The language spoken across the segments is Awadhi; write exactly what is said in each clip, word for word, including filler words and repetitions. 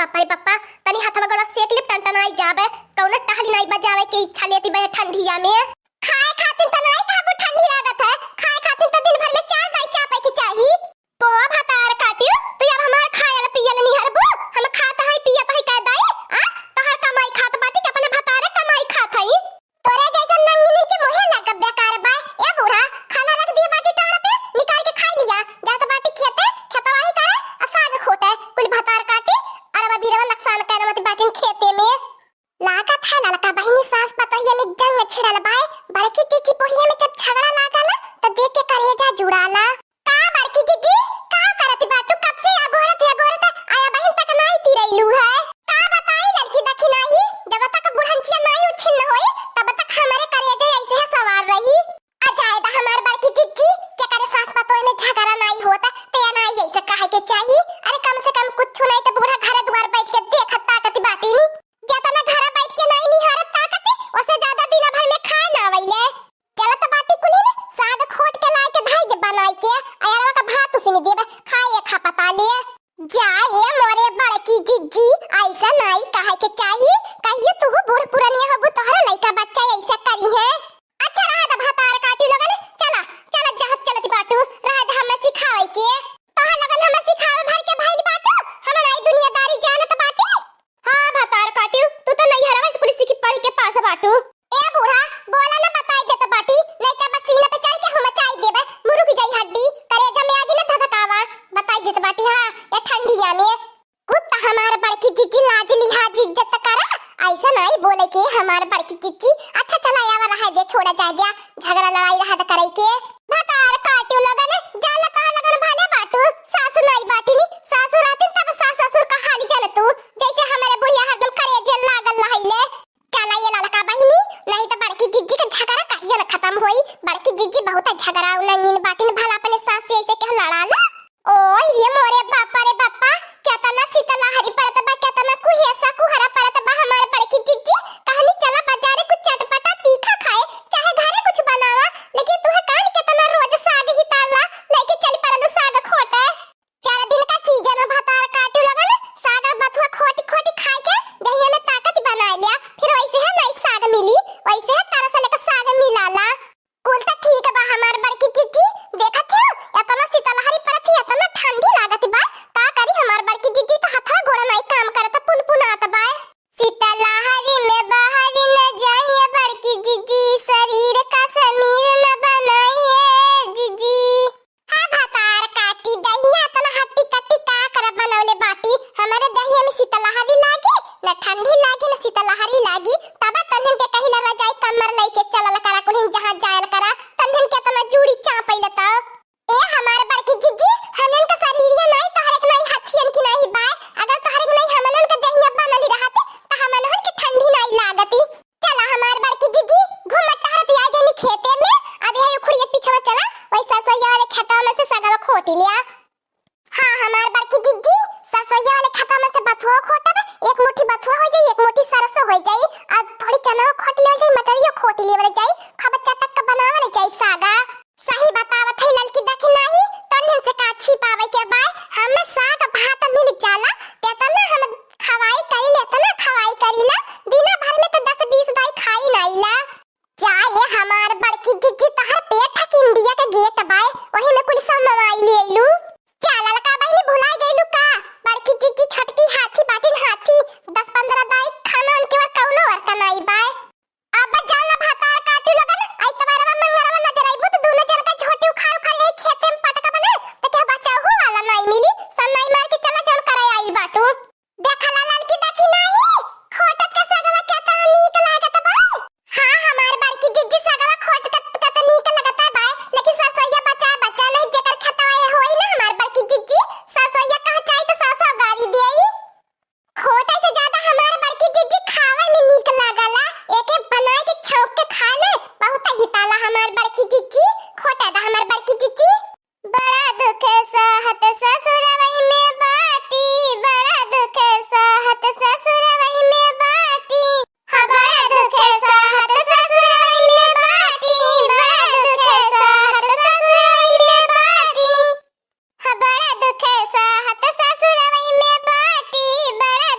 पप्पा रे पप्पा, तनी हथवा गोड़वा सेक लेब, टनटनाई जाबे, कौनो टहली नाई बजावे के इच्छा लेती बे ठंडिया में। खाए खातिर त नाई कहबू ठंडी लागत है, खाए खातिर त दिन भर में चार दाई चापे के चाही। को भतार काटियो, तू अब हमार खायल पियल निहरबू, हम खात हई पियत हई कह दाई, आ? तोहर कमाई खात बाटी कि अपने भतारे कमाई खात हई? तोरे जैसन नंगिनी के मुँहे लग बेकार बा। ए बूढ़ा, खाना रख दिए बाटी टाड़ पे, निकाल के खाई लिया। जात बाटी खेते, खेतवाही करे, आ साग खोटे, कुल भतार काटी, अरबा बीरवा नुकसान करे मत बाटिन खेते में। लागत है ललका बहिनी सास पतोहिया में जंग छिड़ल बाय। बड़की जीजी बुढ़िया में जब झगड़ा लागला, त देख के करेजा जुड़ाला। का बड़की जीजी, का करत बाटू? कब से अगोरत अगोरत आया बहिन तक नाई तिरैलू है। का बताई ललकी दखिनाही, जब तक बुढ़ंचिया नाई उछिन्न होई, तब तक हमरे करेजे ऐसे है सवार रही। आ जाए दा हमार बड़की जीजी, के करे सास पतोह में झगड़ा नाई होता, ते नाई ऐसे कहे के चाही। अरे कम से कम कुछ नाई तो बूढ़ा घरे दुआर बैठ के देखत ताकत बाटी नी। जेतना घरे बैठ के नाई निहारत ताकत, ओसे ज्यादा दिन भर में खाए ना आवैले। चलत बाटी कुलिन, साग खोट के लाए के धई दे बनाई के, अयरवा का भात उसिन देबे, खाए खा पता लिए। जा ए मोरे बड़की जीजी, ऐसा नाई कहे के चाही, कहियो तू बूढ़ पुरनिया होबू, तोहरा लइका बच्चा ऐसा करी है। अच्छा रहा दा भतार काटी लोगन, चला, चला जहाँ चलत बाटू, रहा दा हमें सिखावे के। तोहर लोगन हमें सिखावे भर के भइल बाटू, हम नाई दुनियादारी जानत बाटी। हाँ भतार काटियो, तू तो नैहरवा स्कूल सीखी पढ़ के पास बाटू। ए बूढ़ा, बोला ना बताई देत बाटी, नहीं तो बस सीना पे चढ़ के हम मचाई देबे, मुरुक जाई हड्डी, करेजा में आगी ना धधकावा, बताई देत बाटी। हाँ, ए ठंडिया में। कुत्ता हमार बड़की जीजी लाज लिहाज इज्जत करा, ऐसा नाई बोले के हमार बड़की जीजी। अच्छा चला आवा रहा दे, छोड़ा जाए दिया, झगड़ा लड़ाई रहा द करे के। भतार काटियो लगन, जाला तहा लगन भले बाटू, सासू नाई बाटी नी, सासू रहती तब सास ससुर का हाल जान तू, जैसे हमारे बुढ़िया हरदम करेजे लागल रहैले। चला ये ललका बहिनी, नहीं तो बड़की जिज्जी के झगड़ा कहियो न खत्म होई। बड़की जिज्जी बहुत झगड़ा उलंगिन बाटिन, भला अपने सास से ऐसे केहू लड़ाला। ओह ये मोरे बापा रे बापा, केतना शीतलहरी परत बा, केतना कुहेसा कुहरा परत बा हमार बड़की जिज्जी। कहनी चला बाजारे कुछ चटपटा तीखा खाए, चाहे घरे कुछ बनावा, लेकिन तुहे कान केतना रोज साग ही ताला लेके चल परलू साग खोटे। चार दिन का सीजन में भतार काटू लगन, साग बथुआ खोटी खोटी खाए के दहिया में ताकत बना लिया। फिर वैसे है नहीं साग मिली, वैसे है तरस लेके साग मिलाला। कुल त ठीक बा हमार बड़की जिज्जी, देखत हो एतना शीतलहरी परत ही, एतना ठंडी लागत बा, का करी हमार बड़की जिज्जी त हथवा गोड़ नाई काम करत, पुनपुनात बा। शीतलहरी में बहरी न जाइए बड़की जिज्जी, शरीर का समीर न बनाइए जिज्जी। हाँ भतार काटी दहिया, एतना हट्टी कट्टी का कर बनौले बाटी। हमारे दहिया में शीतलहरी लागी, न ठंडी लागी, न शीतलहरी लागी। तब तन्हन के कहिला रजाई कमर लइके चलल करा, कुल्हिन जहाँ जायल करा, तन्हन के एतना जूड़ी चापैले त। ए हमार बड़की जिज्जी, हमन के शरीरिया नाई तोहरे के नाई हथियन की नाई बाय। अगर तोहरे के नाई हमनन के दहिया बनली रहत, त हमनहन के ठंडी नाई लागती। चला हमार बड़की जिज्जी, घूमत टहरत आ गइनी खेते में। अब यही उखड़िए पिछवा चला, वही सरसोईया वाले खेतवा में से सगवा खोटी लिया। हाँ हमार बड़की जिज्जी, सरसोईया वाले खेतवा में से बथुआ खोटब, एक मुट्ठी बथुआ हो जाई, एक मुट्ठी सरसो हो जाई, और थोड़ी चना खोट लेवल जाई, मटरियो खोटी लेवल जाई, खूब चटक के बनावल जाई सागा। सही बतावत है ललकी दखिनाही, तन्हन से का छिपावे के बाय, हमें साग भात मिल जाला, तेतना हम खवाई करीले, एतना खवाई करीला, दिना भर में तो दस बीस दाई खाई नाईला। जा ये हमार बड़की जिज्जी, तोहर पेट है कि इंडिया के गेट बाय, वही में कुल सब मवाई ले अइलू। जा ललका बहिनी भुलाई गइलू का? बड़की जिज्जी छोटकी हाथी बाटिन हाथी, दस पन्द्रह दाई खाना उनके बाद कौनो और कनाई बाय। अब जान भतार काटू लगन, आई तबारवा मंगरवा नजर आइबू तो दोनों जन का झोटी उखाड़ उखाड़ यही खेते में पटका बने, तो क्या बचाऊ वाला नाई मिली, सब नाई मार के चला जौन करे आई बाटू। देखला ललकी दखिनाही, खोटत के सगवा केतना नीक लागत बा। हाँ, हमार बड़की जिज्जी सगवा खोटत के त नीक लगत बा, लेकिन सरसोईया बचा बचा नहीं, जेकर खेतवा होई ना हमार बड़की जिज्जी, सरसोईया कह चाही तो सौ सौ गारी देई। खोटे से ज्यादा हमार बड़की जिज्जी खावे में नीक लागला, एके बनाए के छौंक के खाए में बहुत हिताला हमार बड़की जिज्जी, खोटे दा हमार बड़की जिज्जी। बड़ा दुख सहत ससुरवई में बाटी, बड़ा दुख सहत ससुरवई में बाटी। हाँ, बड़ा दुख सहत ससुरवई में बाटी, बड़ा दुख सहत ससुरवई में बाटी। हाँ, बड़ा दुख सहत ससुरवई में बाटी, बड़ा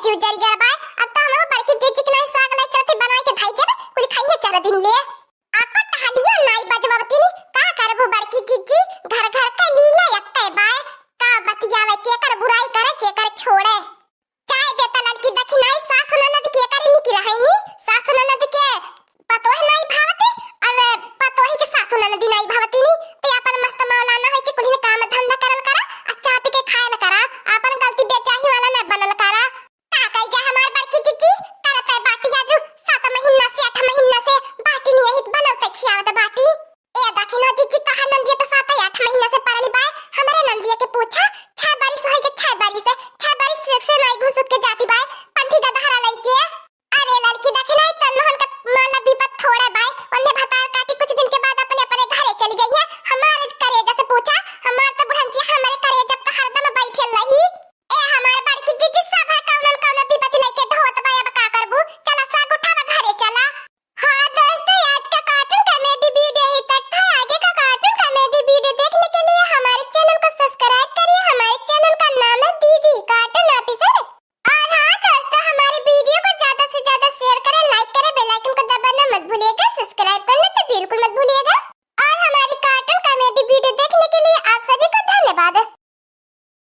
जीव जरि गया बाय। अब तो हमरो बड़की जीजी के नाहीं साग लाई चलते बनाई के धाई देब, कुल खाइए चार दिन ले।